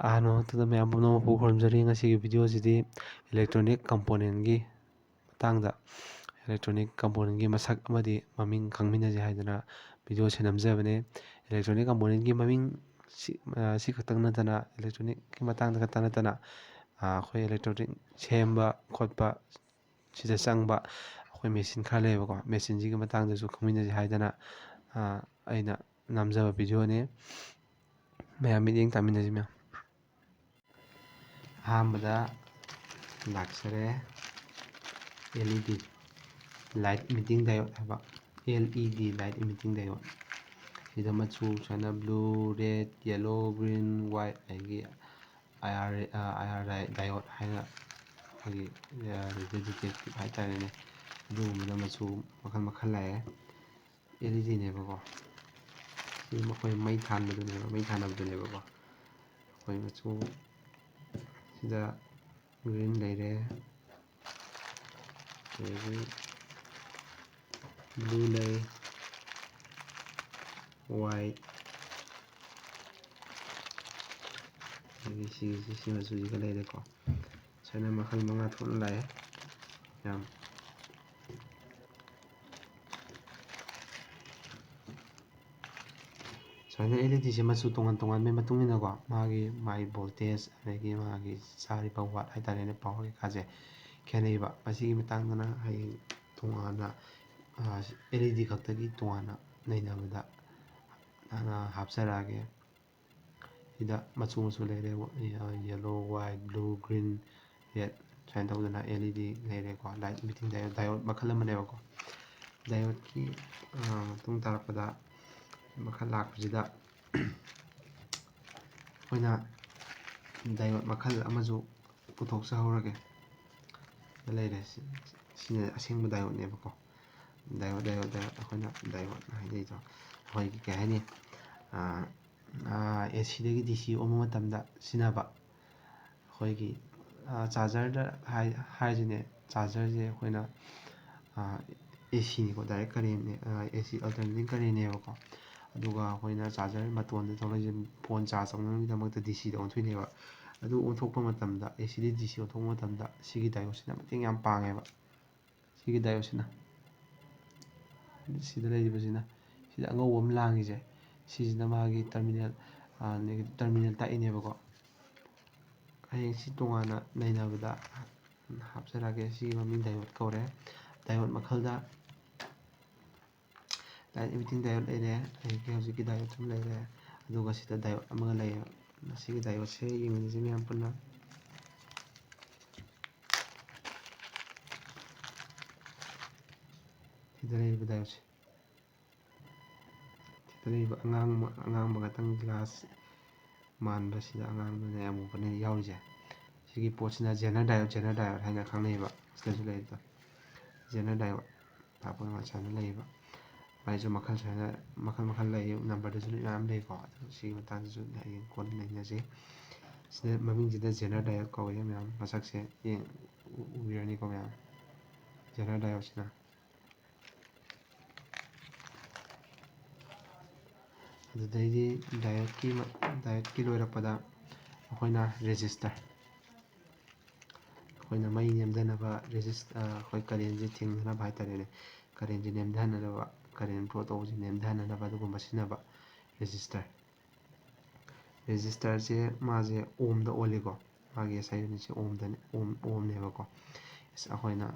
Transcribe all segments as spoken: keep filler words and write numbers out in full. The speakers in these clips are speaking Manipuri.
ꯑꯍꯥꯟꯕ ꯃꯛꯇꯗ ꯃꯌꯥꯝ ꯄꯨꯝꯅꯃꯛꯄꯨ ꯈꯨꯔꯨꯝꯖꯔꯤ꯫ ꯉꯁꯤꯒꯤ video ꯁꯤꯗꯤ electronic component ꯀꯤ ꯃꯇꯥꯡꯗ, electronic component ꯀꯤ ꯃꯁꯛ ꯑꯃꯗꯤ ꯃꯃꯤꯡ ꯈꯪꯃꯤꯟꯅꯁꯤ ꯍꯥꯏꯗꯅ video ꯁꯦ ꯅꯝꯖꯕꯅꯦ꯫ Electronic component ꯀꯤ ꯃꯃꯤꯡ ꯁꯤ, ꯑ, ꯁꯤ ꯈꯛꯇꯪ ꯅꯠꯇꯅ, electronic ꯀꯤ ꯃꯇꯥꯡꯗ ꯈꯛꯇ ꯅꯠꯇꯅ, ꯑ, ꯑꯩꯈꯣꯏ electronic ꯁꯦꯝꯕ ꯈꯣꯠꯄ ꯁꯤꯗ ꯆꯪꯕ ꯑꯩꯈꯣꯏ machine ꯈꯔ ꯂꯩꯌꯦꯕꯀꯣ, machine ꯁꯤꯒꯤ ꯃꯇꯥꯡꯗꯁꯨ ꯈꯪꯃꯤꯟꯅꯁꯤ ꯍꯥꯏꯗꯅ, ꯑ, ꯑꯩꯅ ꯅꯝꯖꯕ video ꯅꯦ꯫ ꯃꯌꯥꯝ ꯃꯤꯠꯌꯦꯡ ꯇꯥꯃꯤꯟꯅꯁꯤ ꯃꯌꯥꯝ꯫ ꯑꯍꯥꯟꯕꯗ ꯂꯥꯛꯆꯔꯦ L E D light emitting diode ꯍꯥꯏꯕ, L E D light emitting diode꯫ ꯁꯤꯗ ꯃꯆꯨ ꯁꯨꯃꯥꯏꯅ blue, red, yellow, green, white, ꯑꯗꯒꯤ I R, ꯑ, I R di-, diode ꯍꯥꯏꯅ ꯑꯩꯈꯣꯏꯒꯤ, ꯑ, radio detective ꯍꯥꯏꯇꯥꯔꯦꯅꯦ, ꯑꯗꯨꯒꯨꯝꯕꯗ ꯃꯆꯨ ꯃꯈꯜ ꯃꯈꯜ ꯂꯥꯛꯑꯦ꯫ L E D ꯅꯦꯕꯀꯣ꯫ ꯁꯤ ꯃꯈꯣꯏ ꯃꯩ ꯊꯥꯟꯕꯗꯨꯅꯦꯕ, ꯃꯩ ꯊꯥꯅꯕꯗꯨꯅꯦꯕꯀꯣ꯫ ꯑꯩꯈꯣꯏ ꯃꯆꯨ ꯁꯤꯗ green ꯂꯩꯔꯦ, ꯑꯗꯒꯤ blue ꯂꯩ, white, ꯑꯗꯒꯤ ꯁꯤꯒꯤꯁꯤ, ꯁꯤ ꯃꯆꯨꯁꯤꯒ ꯂꯩꯔꯦꯀꯣ꯫ ꯁꯨꯃꯥꯏꯅ ꯃꯈꯜ ꯃꯉꯥ ꯊꯣꯛꯅ ꯂꯥꯛꯑꯦ꯫ ꯌꯥꯝ ꯁꯨꯃꯥꯏꯅ L E D ꯁꯦ ꯃꯆꯨ ꯇꯣꯉꯥꯟ ꯇꯣꯉꯥꯟꯕꯒꯤ ꯃꯇꯨꯡ ꯏꯟꯅꯀꯣ, ꯃꯥꯒꯤ, ꯃꯥꯒꯤ voltage, ꯑꯗꯒꯤ ꯃꯥꯒꯤ ꯆꯥꯔꯤꯕ watt ꯍꯥꯏꯇꯥꯔꯦꯅꯦ, power ꯀꯩꯀꯥꯁꯦ ꯈꯦꯠꯅꯩꯕ꯫ ꯃꯁꯤꯒꯤ ꯃꯇꯥꯡꯗꯅ ꯍꯌꯦꯡ ꯇꯣꯉꯥꯟꯅ, ꯑ, L E D ꯈꯛꯇꯒꯤ ꯇꯣꯉꯥꯟꯅ ꯅꯩꯅꯕꯗ, ꯑ, ꯍꯥꯞꯆꯔꯛꯑꯒꯦ꯫ ꯁꯤꯗ ꯃꯆꯨ ꯃꯆꯨ ꯂꯩꯔꯦ, yellow, white, blue, green, red, ꯁꯨꯃꯥꯏꯅ ꯇꯧꯗꯅ L E D ꯂꯩꯔꯦꯀꯣ꯫ Light emitting diode, diode ꯃꯈꯜ ꯑꯃꯅꯦꯕꯀꯣ꯫ Diode ꯀꯤ, ꯑ, ꯃꯇꯨꯡ ꯇꯥꯔꯛꯄꯗ ꯃꯈꯜ ꯂꯥꯛꯄꯁꯤꯗ ꯑꯩꯈꯣꯏꯅ diode ꯃꯈꯜ ꯑꯃꯁꯨ ꯄꯨꯊꯣꯛꯆꯍꯧꯔꯒꯦ꯫ ꯁꯤꯗ ꯂꯩꯔꯦ꯫ ꯁꯤ, ꯁꯤꯅ ꯑꯁꯦꯡꯕ diode ꯅꯦꯕꯀꯣ꯫ Diode, diode, diode, ꯑꯩꯈꯣꯏꯅ diode ꯍꯥꯏꯅꯩꯗꯣ꯫ ꯑꯩꯈꯣꯏꯒꯤ ꯀꯩ ꯍꯥꯏꯅꯤ? ꯑ, ꯑ, A C ꯗꯒꯤ D C ꯑꯣꯟꯕ ꯃꯇꯝꯗ ꯁꯤꯖꯤꯟꯅꯕ꯫ ꯑꯩꯈꯣꯏꯒꯤ, ꯑ, charger ꯗ ꯍꯥꯏ-, ꯍꯥꯏꯔꯤꯁꯤꯅꯦ, charger ꯁꯦ ꯑꯩꯈꯣꯏꯅ, ꯑ, A C ꯅꯤꯀꯣ, direct current ꯅꯦ, ꯑ, A C alternating current ꯅꯦꯕꯀꯣ꯫ ꯑꯗꯨꯒ ꯑꯩꯈꯣꯏꯅ ꯆꯥꯔꯖꯔ ꯃꯇꯣꯟꯗ ꯊꯣꯛꯂꯛꯏꯁꯦ ꯐꯣꯟ ꯆꯥꯔꯖ ꯇꯧꯅꯕꯒꯤꯗꯃꯛꯇ ꯗꯤ ꯁꯤꯗ ꯑꯣꯟꯊꯣꯛꯏꯅꯦꯕ꯫ ꯑꯗꯨ ꯑꯣꯟꯊꯣꯛꯄ ꯃꯇꯝꯗ, ꯑꯦ ꯁꯤꯗꯒꯤ ꯗꯤ ꯁꯤ ꯑꯣꯟꯊꯣꯛꯄ ꯃꯇꯝꯗ ꯁꯤꯒꯤ ꯗꯥꯏꯌꯣꯠꯁꯤꯅ ꯃꯇꯦꯡ ꯌꯥꯝ ꯄꯥꯡꯉꯦꯕ꯫ ꯁꯤꯒꯤ ꯗꯥꯏꯌꯣꯠꯁꯤꯅ, ꯁꯤꯗ ꯂꯩꯔꯤꯕꯁꯤꯅ, ꯁꯤꯗ ꯑꯉꯧꯕ ꯑꯃ ꯂꯥꯡꯉꯤꯁꯦ, ꯁꯤꯁꯤꯅ ꯃꯥꯒꯤ ꯇꯔꯃꯤꯅꯦꯜ, ꯇꯔꯃꯤꯅꯦꯜ ꯇꯥꯛꯏꯅꯦꯕꯀꯣ꯫ ꯍꯌꯦꯡ ꯁꯤ ꯇꯣꯉꯥꯟꯅ ꯅꯩꯅꯕꯗ ꯍꯥꯞꯆꯔꯛꯑꯒꯦ꯫ ꯁꯤꯒꯤ ꯃꯃꯤꯡ ꯗꯥꯏꯌꯣꯠ ꯀꯧꯔꯦ꯫ ꯗꯥꯏꯌꯣꯠ ꯃꯈꯜꯗ ꯂꯥꯏꯠ ꯏꯃꯤꯇꯤꯡ ꯗꯥꯏꯌꯣꯠ ꯂꯩꯔꯦ꯫ ꯑꯩꯒꯤ ꯍꯧꯖꯤꯛꯀꯤ ꯗꯥꯏꯌꯣꯠ ꯑꯃ ꯂꯩꯔꯦ꯫ ꯑꯗꯨꯒ ꯁꯤꯗ ꯗꯥꯏꯌꯣꯠ ꯑꯃꯒ ꯂꯩꯌꯦ꯫ ꯃꯁꯤꯒꯤ ꯗꯥꯏꯌꯣꯠꯁꯦ ꯌꯦꯡꯃꯤꯟꯅꯁꯤ ꯃꯌꯥꯝ ꯄꯨꯟꯅ꯫ ꯁꯤꯗ ꯂꯩꯔꯤꯕ ꯗꯥꯏꯌꯣꯠꯁꯦ, ꯁꯤꯗ ꯂꯩꯔꯤꯕ ꯑꯉꯥꯡꯕ, ꯑꯉꯥꯡꯕ ꯈꯇꯪ ꯒ꯭ꯂꯥꯁ ꯃꯥꯟꯕꯁꯤꯗ ꯑꯉꯥꯡꯕꯅꯦ, ꯑꯃꯨꯕꯅꯦ ꯌꯥꯎꯔꯤꯁꯦ꯫ ꯁꯤꯒꯤ ꯄꯣꯠꯁꯤꯅ ꯖꯦꯅꯔ ꯗꯥꯏꯌꯣꯠ, ꯖꯦꯅꯔ ꯗꯥꯏꯌꯣꯠ ꯍꯥꯏꯅ ꯈꯪꯅꯩꯌꯦꯕ꯫ ꯁꯤꯗꯁꯨ ꯂꯩꯔꯤꯗꯣ ꯖꯦꯅꯔ ꯗꯥꯏꯌꯣꯠ꯫ ꯇꯥꯛꯄ ꯅꯨꯡꯉꯥꯏ ꯁꯨꯃꯥꯏꯅ ꯂꯩꯌꯦꯕ꯫ ꯃꯥꯏꯁꯨ ꯃꯈꯜ ꯁꯨꯃꯥꯏꯅ, ꯃꯈꯜ ꯃꯈꯜ ꯂꯩ, ꯅꯝꯕꯔꯗꯁꯨ ꯃꯌꯥꯝ ꯂꯩꯀꯣ꯫ ꯑꯗꯨ ꯁꯤꯒꯤ ꯃꯇꯥꯡꯗꯁꯨ ꯍꯌꯦꯡ ꯀꯣꯟꯅ ꯅꯩꯅꯁꯤ꯫ ꯁꯤꯗ ꯃꯃꯤꯡꯁꯤꯗ ꯖꯦꯅꯔ ꯗꯥꯏꯌꯣꯠ ꯀꯧꯋꯦ ꯃꯌꯥꯝ꯫ ꯃꯁꯛꯁꯦ ꯌꯦꯡ-, ꯎ-, ꯎꯕꯤꯔꯅꯤꯀꯣ ꯃꯌꯥꯝ꯫ ꯖꯦꯅꯔ ꯗꯥꯏꯌꯣꯠꯁꯤꯅ꯫ ꯑꯗꯨꯗꯩꯗꯤ ꯗꯥꯏꯌꯣꯠꯀꯤ ꯃ-, ꯗꯥꯏꯌꯣꯠꯀꯤ ꯂꯣꯏꯔꯛꯄꯗ ꯑꯩꯈꯣꯏꯅ ꯔꯦꯖꯤꯁꯇꯔ, ꯑꯩꯈꯣꯏꯅ ꯃꯩ ꯅꯦꯝꯊꯅꯕ ꯔꯦꯖꯤꯁ-, ꯑ, ꯑꯩꯈꯣꯏ ꯀꯔꯦꯟꯁꯦ ꯊꯤꯡꯅꯅꯕ ꯍꯥꯏꯇꯥꯔꯦꯅꯦ, ꯀꯔꯦꯟꯁꯦ ꯅꯦꯝꯊꯍꯟꯅꯅꯕ, ꯀꯔꯦꯟ ꯐ꯭ꯂꯣ ꯇꯧꯕꯁꯦ ꯅꯦꯝꯊꯍꯟꯅꯅꯕ ꯑꯗꯨꯒꯨꯝꯕ ꯁꯤꯖꯤꯟꯅꯕ ꯔꯦꯖꯤꯁꯇꯔ꯫ ꯔꯦꯖꯤꯁꯇꯔꯁꯦ ꯃꯥꯁꯦ ꯑꯣꯝꯗ ꯑꯣꯜꯂꯤꯀꯣ, ꯃꯥꯒꯤ ꯑꯦꯁ ꯑꯥꯏ ꯌꯨꯅꯤꯠꯁꯦ ꯑꯣꯝꯗꯅꯦ, ꯑꯣꯝ, ꯑꯣꯝꯅꯦꯕꯀꯣ꯫ ꯑꯩꯈꯣꯏꯅ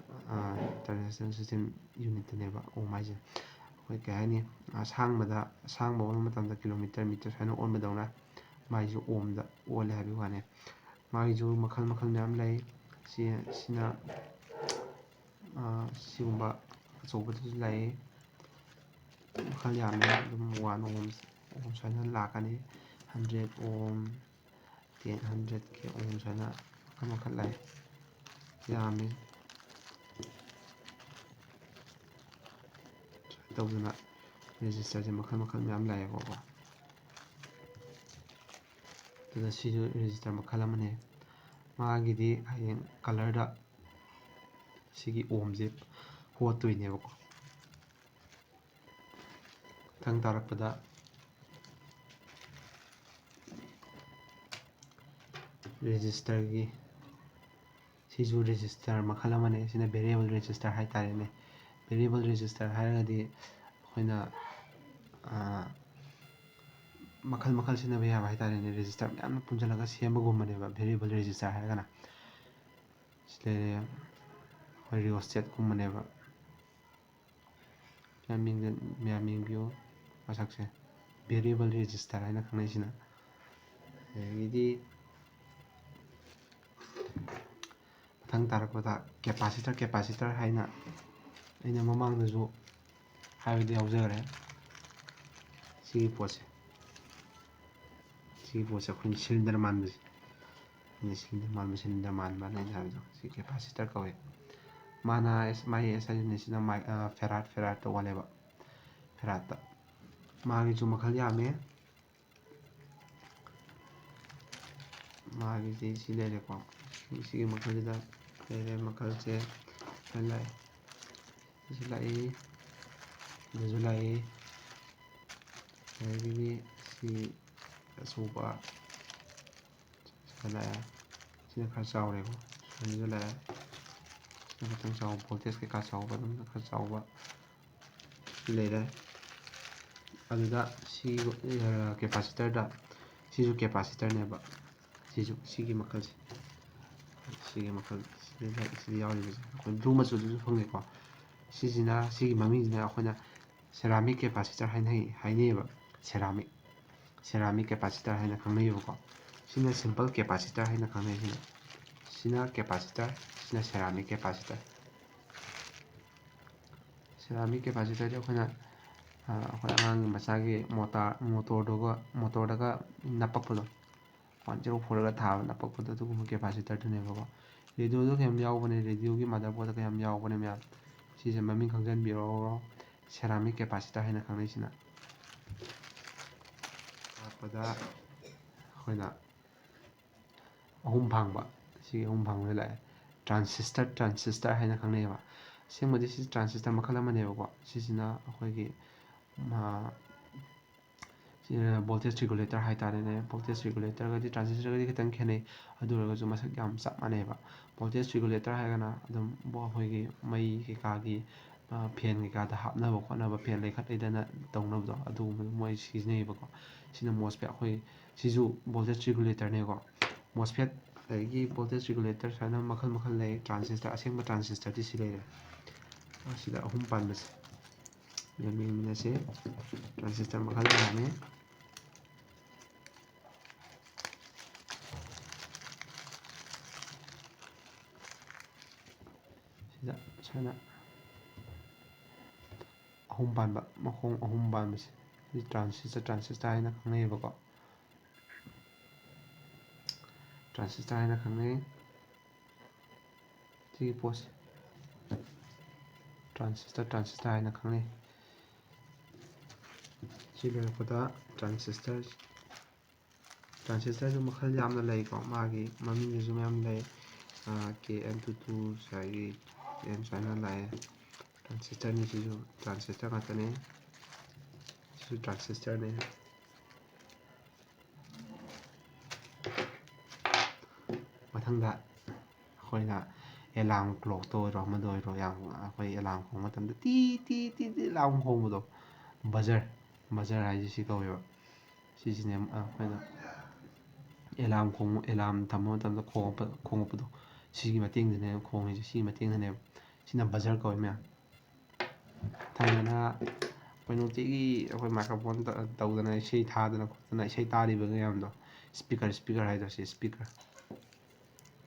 ꯇ꯭ꯔꯥꯟꯖꯤꯁꯇꯔ ꯁꯤꯁꯇꯦꯝ ꯌꯨꯅꯤꯠꯇꯅꯦꯕ ꯑꯣꯝ ꯍꯥꯏꯁꯦ꯫ ꯑꯩꯈꯣꯏ ꯀꯩ ꯍꯥꯏꯅꯤ, ꯑꯁꯥꯡꯕꯗ, ꯑꯁꯥꯡꯕ ꯑꯣꯟꯕ ꯃꯇꯝꯗ ꯀꯤꯂꯣꯃꯤꯇꯔ, ꯃꯤꯇꯔ ꯁꯨꯃꯥꯏꯅ ꯑꯣꯟꯕꯗꯧꯅ ꯃꯥꯏꯁꯨ ꯑꯣꯝꯗ ꯑꯣꯜꯂꯦ ꯍꯥꯏꯕꯒꯤ ꯋꯥꯅꯤ꯫ ꯃꯥꯒꯤꯁꯨ ꯃꯈꯜ ꯃꯈꯜ ꯃꯌꯥꯝ ꯂꯩ꯫ ꯁꯤ, ꯁꯤꯅ, ꯑ, ꯁꯤꯒꯨꯝꯕ ꯑꯆꯧꯕꯗꯁꯨ ꯂꯩ꯫ ꯃꯈꯜ ꯌꯥꯝꯃꯦ꯫ ꯑꯗꯨꯝ ꯋꯥꯟ ꯑꯣꯝ, ꯑꯣꯝ ꯁꯨꯃꯥꯏꯅ ꯂꯥꯛꯀꯅꯤ꯫ ꯍꯟꯗ꯭ꯔꯦꯠ ꯑꯣꯝ, ꯇꯦꯟ, ꯍꯟꯗ꯭ꯔꯦꯠ ꯀꯦ ꯑꯣꯝ ꯁꯨꯃꯥꯏꯅ ꯃꯈꯜ ꯃꯈꯜ ꯂꯩ꯫ ꯌꯥꯝꯃꯤ꯫ ꯁꯨꯃꯥꯏꯅ ꯇꯧꯗꯅ ꯔꯦꯖꯤꯁꯇꯔꯁꯦ ꯃꯈꯜ ꯃꯈꯜ ꯃꯌꯥꯝ ꯂꯥꯛꯑꯦꯕꯀꯣ꯫ ꯑꯗꯨꯅ ꯁꯤꯁꯨ ꯔꯦꯖꯤꯁꯇꯔ ꯃꯈꯜ ꯑꯃꯅꯤ꯫ ꯃꯥꯒꯤꯗꯤ ꯍꯌꯦꯡ ꯀꯂꯔꯗ ꯁꯤꯒꯤ ꯑꯣꯝꯁꯦ ꯍꯣꯠꯇꯣꯏꯅꯦꯕꯀꯣ꯫ ꯃꯊꯪ ꯇꯥꯔꯛꯄꯗ ꯔꯦꯖꯤꯁꯇꯔꯒꯤ ꯁꯤꯁꯨ ꯔꯦꯖꯤꯁꯇꯔ ꯃꯈꯜ ꯑꯃꯅꯦ꯫ ꯁꯤꯅ ꯚꯦꯔꯤꯑꯦꯕꯜ ꯔꯦꯖꯤꯁꯇꯔ ꯍꯥꯏꯇꯥꯔꯦꯅꯦ꯫ ꯚꯦꯔꯤꯑꯦꯕꯜ ꯔꯦꯖꯤꯁꯇꯔ ꯍꯥꯏꯔꯒꯗꯤ ꯑꯩꯈꯣꯏꯅ ꯃꯈꯜ ꯃꯈꯜ ꯁꯤꯖꯤꯟꯅꯕ ꯌꯥꯕ ꯍꯥꯏꯇꯥꯔꯦꯅꯦ꯫ ꯔꯦꯖꯤꯁꯇꯔ ꯃꯌꯥꯝꯅ ꯄꯨꯟꯁꯤꯜꯂꯒ ꯁꯦꯝꯕꯒꯨꯝꯕꯅꯦꯕ ꯚꯦꯔꯤꯑꯦꯕꯜ ꯔꯦꯖꯤꯁꯇꯔ ꯍꯥꯏꯔꯒꯅ꯫ ꯁꯤ ꯂꯩꯔꯦ ꯑꯩꯈꯣꯏ ꯔꯤꯑꯣꯁꯇꯦꯠꯀꯨꯝꯕꯅꯦꯕ꯫ ꯃꯌꯥꯝ ꯌꯦꯡꯕꯤꯌꯨ ꯃꯁꯛꯁꯦ, ꯚꯦꯔꯤꯑꯦꯕꯜ ꯔꯦꯖꯤꯁꯇꯔ ꯍꯥꯏꯅ ꯈꯪꯅꯩꯁꯤꯅ꯫ ꯑꯗꯒꯤꯗꯤ ꯃꯊꯪ ꯇꯥꯔꯛꯄꯗ ꯀꯦꯄꯥꯁꯤꯇꯔ ꯀꯦꯄꯥꯁꯤꯇꯔ ꯍꯥꯏꯅ ꯑꯩꯅ ꯃꯃꯥꯡꯗꯁꯨ ꯍꯥꯏꯕꯗꯤ ꯌꯥꯎꯖꯈ꯭ꯔꯦ꯫ ꯁꯤꯒꯤ ꯄꯣꯠꯁꯦ ꯁꯤꯒꯤ ꯄꯣꯠꯁꯦ ꯑꯩꯈꯣꯏꯅ ꯁꯤꯂꯤꯟꯗꯔ ꯃꯥꯟꯕꯁꯦ, ꯑꯩꯅ ꯁꯤꯂꯤꯟꯗꯔ ꯃꯥꯟꯕ ꯁꯤꯂꯤꯟꯗꯔ ꯃꯥꯟꯕꯅ ꯑꯩꯅ ꯍꯥꯏꯕꯗꯣ ꯁꯤ ꯀꯦꯄꯥꯁꯤꯇꯔ ꯀꯧꯋꯦ꯫ ꯃꯥꯅ ꯃꯥꯒꯤ ꯑꯦꯁ ꯑꯥꯏ ꯌꯨꯅꯤꯠꯁꯤꯅ ꯃꯥꯏ ꯐꯦꯔꯥꯠ ꯐꯦꯔꯥꯠꯇ ꯑꯣꯜꯂꯦꯕ꯫ ꯐꯦꯔꯥꯠꯇ ꯃꯥꯒꯤꯁꯨ ꯃꯈꯜ ꯌꯥꯝꯃꯦ꯫ ꯃꯥꯒꯤꯁꯤ ꯁꯤ ꯂꯩꯔꯦꯀꯣ꯫ ꯁꯤꯒꯤ ꯃꯈꯜꯁꯤꯗ ꯂꯩꯔꯦ꯫ ꯃꯈꯜꯁꯦ ꯁꯤꯗ ꯂꯥꯛꯑꯦ, ꯁꯤꯁꯨ ꯂꯥꯛꯏ, ꯁꯤꯗꯁꯨ ꯂꯥꯛꯏ꯫ ꯑꯗꯒꯤꯗꯤ ꯁꯤ ꯑꯆꯧꯕ ꯁꯤꯗ ꯂꯥꯛꯑꯦ꯫ ꯁꯤꯅ ꯈꯔ ꯆꯥꯎꯔꯦꯀꯣ꯫ ꯁꯤꯗꯁꯨ ꯂꯥꯛꯑꯦ꯫ ꯁꯤꯅ ꯈꯤꯇꯪ ꯆꯥꯎꯕ, ꯚꯣꯜꯇꯦꯖ ꯀꯩꯀꯥ ꯆꯥꯎꯕ, ꯑꯗꯨꯝ ꯈꯔ ꯆꯥꯎꯕ ꯂꯩꯔꯦ꯫ ꯑꯗꯨꯗ ꯁꯤ ꯀꯦꯄꯥꯁꯤꯇꯔꯗ ꯁꯤꯁꯨ ꯀꯦꯄꯥꯁꯤꯇꯔꯅꯦꯕ꯫ ꯁꯤꯁꯨ ꯁꯤꯒꯤ ꯃꯈꯜꯁꯦ, ꯁꯤꯒꯤ ꯃꯈꯜ ꯁꯤꯗ ꯁꯤꯗ ꯌꯥꯎꯔꯤꯕꯁꯦ ꯑꯩꯈꯣꯏ ꯕ꯭ꯂꯨ ꯃꯆꯨꯗꯁꯨ ꯐꯪꯉꯦꯀꯣ꯫ ꯁꯤꯁꯤꯅ ꯁꯤꯒꯤ ꯃꯃꯤꯡꯁꯤꯅ ꯑꯩꯈꯣꯏꯅ ꯁꯦꯔꯥꯃꯤꯛ ꯀꯦꯄꯥꯁꯤꯇꯔ ꯍꯥꯏꯅ ꯍꯥꯏꯅꯩꯌꯦꯕ꯫ ꯁꯦꯔꯥꯃꯤꯛ ꯁꯦꯔꯥꯃꯤꯛ ꯀꯦꯄꯥꯁꯤꯇꯔ ꯍꯥꯏꯅ ꯈꯪꯅꯩꯌꯦꯕꯀꯣ꯫ ꯁꯤꯅ ꯁꯤꯝꯄꯜ ꯀꯦꯄꯥꯁꯤꯇꯔ ꯍꯥꯏꯅ ꯈꯪꯅꯩ꯫ ꯁꯤꯅ ꯁꯤꯅ ꯀꯦꯄꯥꯁꯤꯇꯔ, ꯁꯤꯅ ꯁꯦꯔꯥꯃꯤꯛ ꯀꯦꯄꯥꯁꯤꯇꯔ꯫ ꯁꯦꯔꯥꯃꯤꯛ ꯀꯦꯄꯥꯁꯤꯇꯔꯗꯤ ꯑꯩꯈꯣꯏꯅ ꯑꯩꯈꯣꯏ ꯑꯉꯥꯡꯒꯤ ꯃꯆꯥꯒꯤ ꯃꯣꯇꯥꯔ ꯃꯣꯇꯣꯔꯗꯨꯒ ꯃꯣꯇꯣꯔꯗꯒ ꯅꯞꯄꯛꯄꯗꯣ, ꯋꯥꯟ ꯖꯤꯔꯣ ꯐꯣꯔꯒ ꯊꯥꯕ ꯅꯞꯄꯛꯄꯗꯣ, ꯑꯗꯨꯒꯨꯝꯕ ꯀꯦꯄꯥꯁꯤꯇꯔꯗꯨꯅꯦꯕꯀꯣ꯫ ꯔꯦꯗꯤꯑꯣꯗ ꯀꯌꯥꯝ ꯌꯥꯎꯕꯅꯦ, ꯔꯦꯗꯤꯑꯣꯒꯤ ꯃꯥꯗꯔꯕꯣꯔꯗꯇ ꯀꯌꯥꯝ ꯌꯥꯎꯕꯅꯦ ꯃꯌꯥꯝ꯫ ꯁꯤꯁꯦ ꯃꯃꯤꯡ ꯈꯪꯖꯟꯕꯤꯔꯣ, ꯁꯦꯔꯥꯃꯤꯛ ꯀꯦꯄꯥꯁꯤꯇꯔ ꯍꯥꯏꯅ ꯈꯪꯅꯩꯁꯤꯅ꯫ ꯂꯥꯛꯄꯗ ꯑꯩꯈꯣꯏꯅ ꯑꯍꯨꯝ ꯐꯥꯡꯕ, ꯁꯤꯒꯤ ꯑꯍꯨꯝ ꯐꯥꯡꯕꯗ ꯂꯥꯛꯑꯦ꯫ ꯇ꯭ꯔꯥꯟꯁꯤꯁꯇꯔ, ꯇ꯭ꯔꯥꯟꯁꯤꯁꯇꯔ ꯍꯥꯏꯅ ꯈꯪꯅꯩꯌꯦꯕ꯫ ꯑꯁꯦꯡꯕꯗꯤ ꯁꯤ ꯇ꯭ꯔꯥꯟꯁꯤꯁꯇꯔ ꯃꯈꯜ ꯑꯃꯅꯦꯕꯀꯣ꯫ ꯁꯤꯁꯤꯅ ꯑꯩꯈꯣꯏꯒꯤ voltage regulator ꯍꯥꯏꯇꯥꯔꯦꯅꯦ꯫ Voltage regulatorꯒꯗꯤ transistorꯒꯗꯤ ꯈꯤꯇꯪ ꯈꯦꯠꯅꯩ꯫ ꯑꯗꯨ ꯑꯣꯏꯔꯒꯁꯨ ꯃꯁꯛ ꯌꯥꯝ ꯆꯞ ꯃꯥꯟꯅꯩꯕ꯫ Voltage regulator ꯍꯥꯏꯔꯒꯅ ꯑꯗꯨꯝ ꯕꯣ-, ꯑꯩꯈꯣꯏꯒꯤ ꯃꯩ ꯀꯩꯀꯥꯒꯤ, ꯑ, fan ꯀꯩꯀꯥꯗ ꯍꯥꯞꯅꯕ ꯈꯣꯠꯅꯕ, fan ꯂꯩꯈꯠ ꯂꯩꯗꯅ ꯇꯧꯅꯕꯗꯣ, ꯑꯗꯨꯒꯨꯝꯕꯗꯣ ꯃꯣꯏ ꯁꯤꯖꯤꯟꯅꯩꯌꯦꯕꯀꯣ꯫ ꯁꯤꯅ MOSFET, ꯑꯩꯈꯣꯏ ꯁꯤꯁꯨ voltage regulatorꯅꯦꯀꯣ꯫ MOSFET, ꯑꯗꯒꯤ voltage regulator ꯁꯨꯃꯥꯏꯅ ꯃꯈꯜ ꯃꯈꯜ ꯂꯩ꯫ Transistor, ꯑꯁꯦꯡꯕ transistorꯗꯤ ꯁꯤ ꯂꯩꯔꯦ꯫ ꯑꯁꯤꯗ ꯑꯍꯨꯝ ꯄꯥꯟꯕꯁꯦ꯫ ꯌꯦꯡꯃꯤꯟꯅꯁꯦ꯫ Transistor ꯃꯈꯜ ꯀꯌꯥꯅꯤ? ꯁꯤꯗ ꯁꯨꯃꯥꯏꯅ ꯑꯍꯨꯝ ꯄꯥꯟꯕ, ꯃꯈꯣꯡ ꯑꯍꯨꯝ ꯄꯥꯟꯕꯁꯦ, ꯁꯤ transistor, transistor ꯍꯥꯏꯅ ꯈꯪꯅꯩꯌꯦꯕꯀꯣ꯫ Transistor ꯍꯥꯏꯅ ꯈꯪꯅꯩ꯫ ꯁꯤꯒꯤ ꯄꯣꯠꯁꯦ transistor, transistor ꯍꯥꯏꯅ ꯈꯪꯅꯩ꯫ ꯁꯤ ꯂꯣꯏꯔꯛꯄꯗ transistor, transistorꯁꯨ ꯃꯈꯜ ꯌꯥꯝꯅ ꯂꯩꯀꯣ, ꯃꯥꯒꯤ ꯃꯃꯤꯡꯗꯁꯨ ꯃꯌꯥꯝ ꯂꯩ꯫ ꯑꯥ, K N two two, ꯉꯁꯥꯏꯒꯤ N ꯁꯨꯃꯥꯏꯅ ꯂꯥꯛꯑꯦ꯫ Transistorꯅꯤ ꯁꯤꯁꯨ, transistor ꯉꯥꯛꯇꯅꯦ꯫ ꯁꯤꯁꯨ transistorꯅꯦ꯫ ꯃꯊꯪꯗ ꯑꯩꯈꯣꯏꯅ alarm clockꯇ ꯑꯣꯏꯔꯣ, ꯑꯃꯗ ꯑꯣꯏꯔꯣ, ꯌꯥꯝ, ꯑꯩꯈꯣꯏ alarm ꯈꯣꯡꯕ ꯃꯇꯝꯗ T T T T alarm ꯈꯣꯡꯕꯗꯣ, buzzer, buzzer ꯍꯥꯏꯁꯦ ꯁꯤ ꯀꯧꯋꯦꯕ꯫ ꯁꯤꯁꯤꯅꯦ ꯑꯩꯈꯣꯏꯅ alarm ꯈꯣꯡ-, alarm ꯊꯝꯕ ꯃꯇꯝꯗ ꯈꯣꯡꯉꯛꯄ, ꯈꯣꯡꯉꯛꯄꯗꯣ, ꯁꯤꯒꯤ ꯃꯇꯦꯡꯗꯅꯦ ꯈꯣꯡꯉꯤꯁꯦ, ꯁꯤꯒꯤ ꯃꯇꯦꯡꯗꯅꯦꯕ꯫ ꯁꯤꯅ buzzer ꯀꯧꯋꯦ ꯃꯌꯥꯝ꯫ ꯊꯥꯏꯅꯅ ꯑꯩꯈꯣꯏ ꯅꯨꯡꯇꯤꯒꯤ ꯑꯩꯈꯣꯏ microphone ꯇ-, ꯇꯧꯗꯅ ꯏꯁꯩ ꯊꯥꯗꯅ ꯈꯣꯠꯇꯅ ꯏꯁꯩ ꯇꯥꯔꯤꯕ ꯃꯌꯥꯝꯗꯣ, speaker, speaker ꯍꯥꯏꯗꯣ ꯁꯤ speaker꯫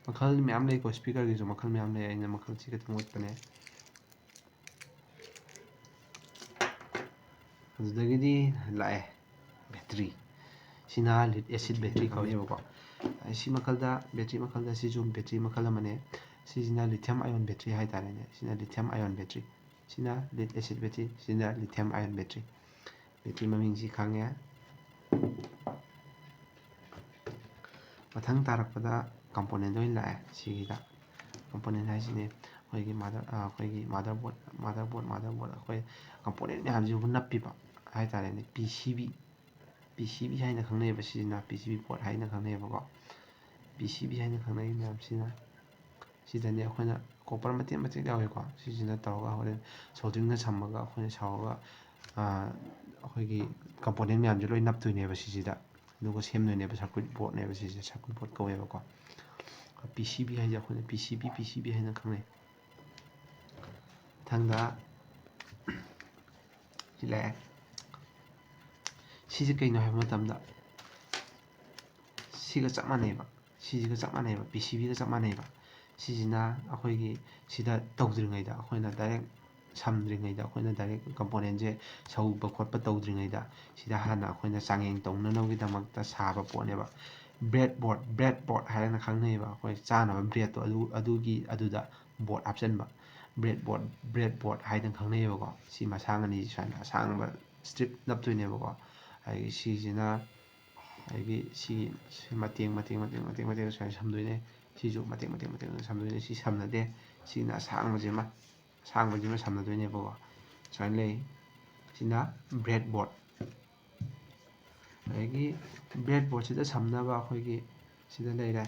ꯃꯈꯜ ꯃꯌꯥꯝ ꯂꯩꯀꯣ, speakerꯒꯤꯁꯨ ꯃꯈꯜ ꯃꯌꯥꯝ ꯂꯩ, ꯑꯩꯅ ꯃꯈꯜꯁꯤ ꯈꯤꯇꯪ ꯎꯠꯄꯅꯦ꯫ ꯑꯗꯨꯗꯒꯤꯗꯤ ꯂꯥꯛꯑꯦ battery꯫ ꯁꯤꯅ lead acid battery ꯀꯧꯋꯦꯕꯀꯣ꯫ ꯁꯤ ꯃꯈꯜꯗ, battery ꯃꯈꯜꯗ ꯁꯤꯁꯨ battery ꯃꯈꯜ ꯑꯃꯅꯦ꯫ ꯁꯤꯁꯤꯅ lithium ion battery ꯍꯥꯏꯇꯥꯔꯦꯅꯦ꯫ ꯁꯤꯅ lithium ion battery꯫ ꯁꯤꯅ lead acid battery, ꯁꯤꯅ lithium ion battery꯫ Battery ꯃꯃꯤꯡꯁꯤ ꯈꯪꯉꯦ꯫ ꯃꯊꯪ ꯇꯥꯔꯛꯄꯗ component ꯑꯣꯏꯅ ꯂꯥꯛꯑꯦ꯫ ꯁꯤꯒꯤꯗ component ꯍꯥꯏꯁꯤꯅꯦ ꯑꯩꯈꯣꯏꯒꯤ mother-, ꯑ, ꯑꯩꯈꯣꯏꯒꯤ motherboard, motherboard, motherboard, ꯑꯩꯈꯣꯏ component ꯃꯌꯥꯝꯁꯤꯕꯨ ꯅꯞꯄꯤꯕ ꯍꯥꯏꯇꯥꯔꯦꯅꯦ꯫ P C B, ꯄꯤ ꯁꯤ ꯕꯤ ꯍꯥꯏꯅ ꯈꯪꯅꯩꯌꯦꯕ꯫ ꯁꯤꯁꯤꯅ ꯄꯤ ꯁꯤ ꯕꯤ ꯄꯣꯔꯠ ꯍꯥꯏꯅ ꯈꯪꯅꯩꯌꯦꯕꯀꯣ꯫ ꯄꯤ ꯁꯤ ꯕꯤ ꯍꯥꯏꯅ ꯈꯪꯅꯩ ꯃꯌꯥꯝꯁꯤꯅ, ꯁꯤꯗꯅꯦ ꯑꯩꯈꯣꯏꯅ ꯀꯣꯄꯔ ꯃꯇꯦꯛ ꯃꯇꯦꯛ ꯌꯥꯎꯋꯦꯀꯣ꯫ ꯁꯤꯁꯤꯅ ꯇꯧꯔꯒ ꯍꯣꯔꯦꯟ ꯁꯣꯜꯗꯔꯤꯡꯅ ꯁꯝꯃꯒ ꯑꯩꯈꯣꯏꯅ ꯁꯧꯔꯒ, ꯑꯩꯈꯣꯏꯒꯤ ꯀꯝꯄꯣꯅꯦꯟ ꯃꯌꯥꯝꯁꯦ ꯂꯣꯏ ꯅꯞꯇꯣꯏꯅꯦꯕ ꯁꯤꯁꯤꯗ꯫ ꯑꯗꯨꯒ ꯁꯦꯝꯗꯣꯏꯅꯦꯕ, ꯁꯔꯀ꯭ꯌꯨꯠ ꯕꯣꯔꯗꯅꯦꯕ ꯁꯤꯁꯦ, ꯁꯔꯀ꯭ꯌꯨꯠ ꯕꯣꯔꯗ ꯀꯧꯋꯦꯕꯀꯣ꯫ ꯄꯤ ꯁꯤ ꯕꯤ ꯍꯥꯏꯁꯦ ꯑꯩꯈꯣꯏꯅ ꯄꯤ ꯁꯤ ꯕꯤ, ꯄꯤ ꯁꯤ ꯕꯤ ꯍꯥꯏꯅ ꯈꯪꯅꯩ꯫ ꯃꯊꯪꯗ ꯁꯤ ꯂꯥꯛꯑꯦ꯫ ꯁꯤꯁꯦ ꯀꯩꯅꯣ ꯍꯥꯏꯕ ꯃꯇꯝꯗ, ꯁꯤꯒ ꯆꯞ ꯃꯥꯟꯅꯩꯕ, ꯁꯤꯁꯤꯒ ꯆꯞ ꯃꯥꯟꯅꯩꯕ, ꯄꯤ ꯁꯤ ꯕꯤꯒ ꯆꯞ ꯃꯥꯟꯅꯩꯕ꯫ ꯁꯤꯁꯤꯅ ꯑꯩꯈꯣꯏꯒꯤ ꯁꯤꯗ ꯇꯧꯗ꯭ꯔꯤꯉꯩꯗ, ꯑꯩꯈꯣꯏꯅ ꯗꯥꯏꯔꯦꯛ ꯁꯝꯗ꯭ꯔꯤꯉꯩꯗ, ꯑꯩꯈꯣꯏꯅ ꯗꯥꯏꯔꯦꯛ ꯀꯝꯄꯣꯅꯦꯟꯁꯦ ꯁꯧꯕ ꯈꯣꯠꯄ ꯇꯧꯗ꯭ꯔꯤꯉꯩꯗ, ꯁꯤꯗ ꯍꯥꯟꯅ ꯑꯩꯈꯣꯏꯅ ꯆꯥꯡꯌꯦꯡ ꯇꯧꯅꯅꯕꯒꯤꯗꯃꯛꯇ ꯁꯥꯕ ꯄꯣꯠꯅꯦꯕ꯫ ꯕ꯭ꯔꯦꯗ ꯕꯣꯔꯗ, ꯕ꯭ꯔꯦꯗ ꯕꯣꯔꯗ ꯍꯥꯏꯔꯒꯅ ꯈꯪꯅꯩꯌꯦꯕ, ꯑꯩꯈꯣꯏ ꯆꯥꯅꯕ ꯕ꯭ꯔꯦꯗꯇꯣ, ꯑꯗꯨ, ꯑꯗꯨꯒꯤ, ꯑꯗꯨꯗ ꯕꯣꯔꯗ ꯍꯥꯞꯆꯤꯟꯕ꯫ ꯕ꯭ꯔꯦꯗ ꯕꯣꯔꯗ, ꯕ꯭ꯔꯦꯗ ꯕꯣꯔꯗ ꯍꯥꯏꯗꯅ ꯈꯪꯅꯩꯌꯦꯕꯀꯣ꯫ ꯁꯤ ꯃꯁꯥꯡ ꯑꯅꯤ ꯁꯨꯃꯥꯏꯅ ꯑꯁꯥꯡꯕ ꯏꯁꯇ꯭ꯔꯤꯞ ꯅꯞꯇꯣꯏꯅꯦꯕꯀꯣ꯫ ꯑꯗꯒꯤ ꯁꯤꯁꯤꯅ, ꯑꯗꯒꯤ ꯁꯤ, ꯁꯤ ꯃꯇꯦꯡ, ꯃꯇꯦꯡ, ꯃꯇꯦꯡ, ꯃꯇꯦꯡ, ꯃꯇꯦꯡ ꯁꯨꯃꯥꯏꯅ ꯁꯝꯗꯣꯏꯅꯦ꯫ ꯁꯤꯁꯨ ꯃꯇꯦꯡ, ꯃꯇꯦꯡ, ꯃꯇꯦꯡ ꯁꯝꯗꯣꯏꯅꯦ꯫ ꯁꯤ ꯁꯝꯅꯗꯦ꯫ ꯁꯤꯅ ꯑꯁꯥꯡꯕꯁꯤꯃ, ꯑꯁꯥꯡꯕꯁꯤꯃ ꯁꯝꯅꯗꯣꯏꯅꯦꯕꯀꯣ꯫ ꯁꯨꯃꯥꯏꯅ ꯂꯩ꯫ ꯁꯤꯅ ꯕ꯭ꯔꯦꯗ ꯕꯣꯔꯗ꯫ ꯑꯗꯒꯤ ꯕ꯭ꯔꯦꯗ ꯕꯣꯔꯗꯁꯤꯗ ꯁꯝꯅꯕ ꯑꯩꯈꯣꯏꯒꯤ ꯁꯤꯗ ꯂꯩꯔꯦ꯫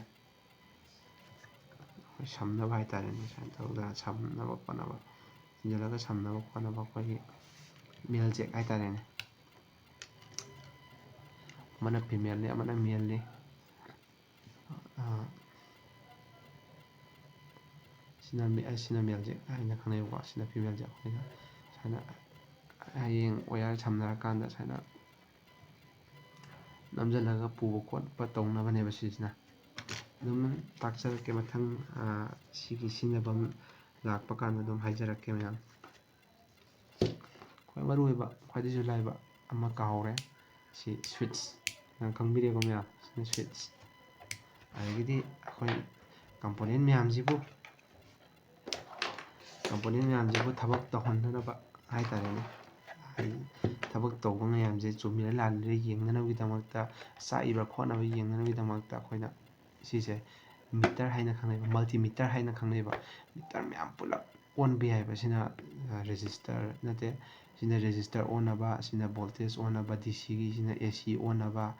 ꯑꯩꯈꯣꯏ ꯁꯝꯅꯕ ꯍꯥꯏꯇꯥꯔꯦꯅꯦ, ꯁꯨꯃꯥꯏꯅ ꯇꯧꯗꯅ ꯁꯝꯅꯕ ꯈꯣꯠꯅꯕ, ꯊꯤꯟꯖꯤꯜꯂꯒ ꯁꯝꯅꯕ ꯈꯣꯠꯅꯕ ꯑꯩꯈꯣꯏꯒꯤ ꯃꯦꯜ ꯖꯦꯛ ꯍꯥꯏꯇꯥꯔꯦꯅꯦ꯫ ꯑꯃꯅ ꯐꯤꯃꯦꯜꯅꯤ, ꯑꯃꯅ ꯃꯦꯜꯅꯤ꯫ ꯑꯥ, ꯁꯤꯅ ꯃꯦ-, ꯁꯤꯅ ꯃꯦꯜ ꯖꯦꯛ ꯍꯥꯏꯅ ꯈꯪꯅꯩꯕꯀꯣ꯫ ꯁꯤꯅ ꯐꯤꯃꯦꯜ ꯖꯦꯛ꯫ ꯑꯩꯈꯣꯏꯅ ꯁꯨꯃꯥꯏꯅ ꯍꯌꯦꯡ ꯋꯥꯌꯔ ꯁꯝꯅꯔꯀꯥꯟꯗ ꯁꯨꯃꯥꯏꯅ ꯅꯝꯁꯤꯜꯂꯒ ꯄꯨꯕ ꯈꯣꯠꯄ ꯇꯧꯅꯕꯅꯦꯕ ꯁꯤꯁꯤꯅ꯫ ꯑꯗꯨꯝ ꯇꯥꯛꯆꯔꯛꯀꯦ ꯃꯊꯪ, ꯑꯥ, ꯁꯤꯒꯤ ꯁꯤꯖꯤꯟꯅꯐꯝ ꯂꯥꯛꯄ ꯀꯥꯟꯗ ꯑꯗꯨꯝ ꯍꯥꯏꯖꯔꯛꯀꯦ ꯃꯌꯥꯝ꯫ ꯈ꯭ꯋꯥꯏ ꯃꯔꯨꯑꯣꯏꯕ, ꯈ꯭ꯋꯥꯏꯗꯒꯤꯁꯨ ꯂꯥꯏꯕ ꯑꯃ ꯀꯥꯍꯧꯔꯦ, ꯁꯤ ꯁ꯭ꯋꯤꯠꯆ꯫ ꯅꯪ ꯈꯪꯕꯤꯔꯦꯀꯣ ꯃꯌꯥꯝ? ꯁꯤꯅ ꯁ꯭ꯋꯤꯠꯆ꯫ ꯑꯗꯒꯤꯗꯤ ꯑꯩꯈꯣꯏ ꯀꯝꯄꯣꯅꯦꯟ ꯃꯌꯥꯝꯁꯤꯕꯨ, ꯀꯝꯄꯣꯅꯦꯟ ꯃꯌꯥꯝꯁꯤꯕꯨ ꯊꯕꯛ ꯇꯧꯍꯟꯅꯅꯕ ꯍꯥꯏꯇꯥꯔꯦꯅꯦ, ꯍꯥꯏꯗꯤ ꯊꯕꯛ ꯇꯧꯕ ꯃꯌꯥꯝꯁꯦ ꯆꯨꯝꯃꯤꯔ ꯂꯥꯜꯂꯤꯔ ꯌꯦꯡꯅꯅꯕꯒꯤꯗꯃꯛꯇ, ꯆꯥꯛꯏꯕ꯭ꯔꯥ ꯈꯣꯠꯅꯕ ꯌꯦꯡꯅꯅꯕꯒꯤꯗꯃꯛꯇ ꯑꯩꯈꯣꯏꯅ ꯁꯤꯁꯦ ꯃꯤꯇꯔ ꯍꯥꯏꯅ ꯈꯪꯅꯩꯕ, ꯃꯜꯇꯤꯃꯤꯇꯔ ꯍꯥꯏꯅ ꯈꯪꯅꯩꯕ꯫ ꯃꯤꯇꯔ ꯃꯌꯥꯝ ꯄꯨꯂꯞ ꯑꯣꯟꯕ ꯌꯥꯏꯕ꯫ ꯁꯤꯅ, ꯑ, ꯔꯦꯖꯤꯁꯇꯔ ꯅꯠꯇꯦ, ꯁꯤꯅ resistor ꯑꯣꯟꯅꯕ, ꯁꯤꯅ voltage ꯑꯣꯟꯅꯕ, ꯗꯤ ꯁꯤꯒꯤ, ꯁꯤꯅ ꯑꯦ ꯁꯤ ꯑꯣꯟꯅꯕ,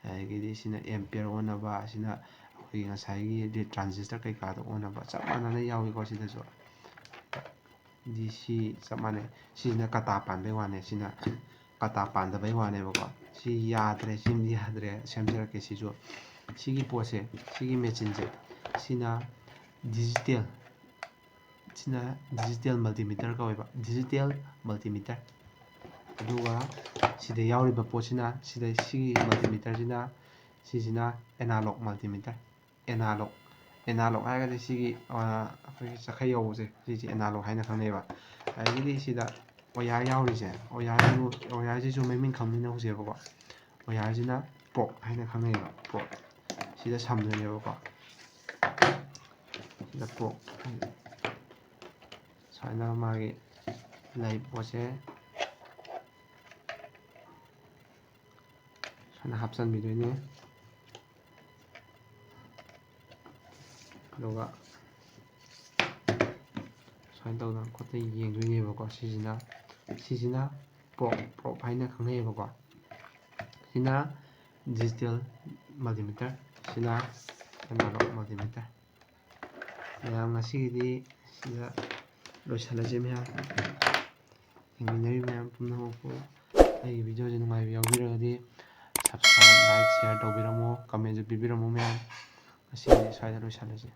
ꯑꯗꯒꯤꯗꯤ ꯁꯤꯅ ampere ꯑꯣꯟꯅꯕ, ꯁꯤꯅ ꯑꯩꯈꯣꯏꯒꯤ ꯉꯁꯥꯏꯒꯤ transistor ꯀꯩꯀꯥꯗꯣ ꯑꯣꯟꯅꯕ ꯆꯞ ꯃꯥꯟꯅꯅ ꯌꯥꯎꯏꯀꯣ ꯁꯤꯗꯁꯨ꯫ ꯗꯤ ꯁꯤ ꯆꯞ ꯃꯥꯟꯅꯩ꯫ ꯁꯤꯁꯤꯅ ꯀꯇꯥ ꯄꯥꯟꯕꯩ ꯋꯥꯅꯦ, ꯁꯤꯅ ꯀꯇꯥ ꯄꯥꯟꯗꯕꯩ ꯋꯥꯅꯦꯕꯀꯣ꯫ ꯁꯤ ꯌꯥꯗ꯭ꯔꯦ, ꯁꯤꯃꯗꯤ ꯌꯥꯗ꯭ꯔꯦ, ꯁꯦꯝꯖꯔꯛꯀꯦ ꯁꯤꯁꯨ꯫ ꯁꯤꯒꯤ ꯄꯣꯠꯁꯦ, ꯁꯤꯒꯤ machineꯁꯦ, ꯁꯤꯅ digital, ꯁꯤꯅ digital multimeter ꯀꯧꯋꯦꯕ, digital multimeter꯫ ꯑꯗꯨꯒ ꯁꯤꯗ ꯌꯥꯎꯔꯤꯕ ꯄꯣꯠꯁꯤꯅ, ꯁꯤꯗ ꯁꯤꯒꯤ multimeterꯁꯤꯅ, ꯁꯤꯁꯤꯅ analog multimeter꯫ Analog, analog ꯍꯥꯏꯔꯒꯗꯤ ꯁꯤꯒꯤ, ꯑ, ꯑꯩꯈꯣꯏꯒꯤ ꯆꯈꯩ ꯌꯧꯕꯁꯦ, ꯁꯤꯁꯦ analog ꯍꯥꯏꯅ ꯈꯪꯅꯩꯑꯕ꯫ ꯑꯗꯒꯤꯗꯤ ꯁꯤꯗ wire ꯌꯥꯎꯔꯤꯁꯦ, wireꯁꯤꯕꯨ, wireꯁꯤꯁꯨ ꯃꯃꯤꯡ ꯈꯪꯃꯤꯟꯅꯍꯧꯁꯦꯕꯀꯣ꯫ Wireꯁꯤꯅ probe ꯍꯥꯏꯅ ꯈꯪꯅꯩꯑꯕ, probe꯫ ꯁꯤꯗ ꯁꯝꯗꯣꯏꯅꯦꯕꯀꯣ꯫ ꯁꯤꯗ probe꯫ ꯁꯨꯃꯥꯏꯅ ꯃꯥꯒꯤ ꯂꯩ ꯄꯣꯠꯁꯦ ꯁꯨꯃꯥꯏꯅ ꯍꯥꯞꯆꯤꯟꯕꯤꯗꯣꯏꯅꯦ꯫ ꯑꯗꯨꯒ ꯁꯨꯃꯥꯏꯅ ꯇꯧꯗꯅ ꯈꯣꯠꯇꯅ ꯌꯦꯡꯗꯣꯏꯅꯦꯕꯀꯣ꯫ ꯁꯤꯁꯤꯅ, ꯁꯤꯁꯤꯅ probe, probe ꯍꯥꯏꯅ ꯈꯪꯅꯩꯌꯦꯕꯀꯣ꯫ ꯁꯤꯅ digital multimeter, ꯁꯤꯅ analog multimeter꯫ ꯃꯌꯥꯝ, ꯉꯁꯤꯒꯤꯗꯤ ꯁꯤꯗ ꯂꯣꯏꯁꯤꯜꯂꯁꯤ ꯃꯌꯥꯝ꯫ ꯌꯦꯡꯃꯤꯟꯅꯔꯤꯕ ꯃꯌꯥꯝ ꯄꯨꯝꯅꯃꯛꯄꯨ ꯑꯩꯒꯤ videoꯁꯦ ꯅꯨꯡꯉꯥꯏꯕ ꯌꯥꯎꯕꯤꯔꯒꯗꯤ subscribe, like, share ꯇꯧꯕꯤꯔꯝꯃꯣ, commentꯁꯨ ꯄꯤꯕꯤꯔꯝꯃꯣ ꯃꯌꯥꯝ꯫ ꯉꯁꯤꯒꯤꯗꯤ ꯁ꯭ꯋꯥꯏꯗ ꯂꯣꯏꯁꯤꯜꯂꯁꯤ꯫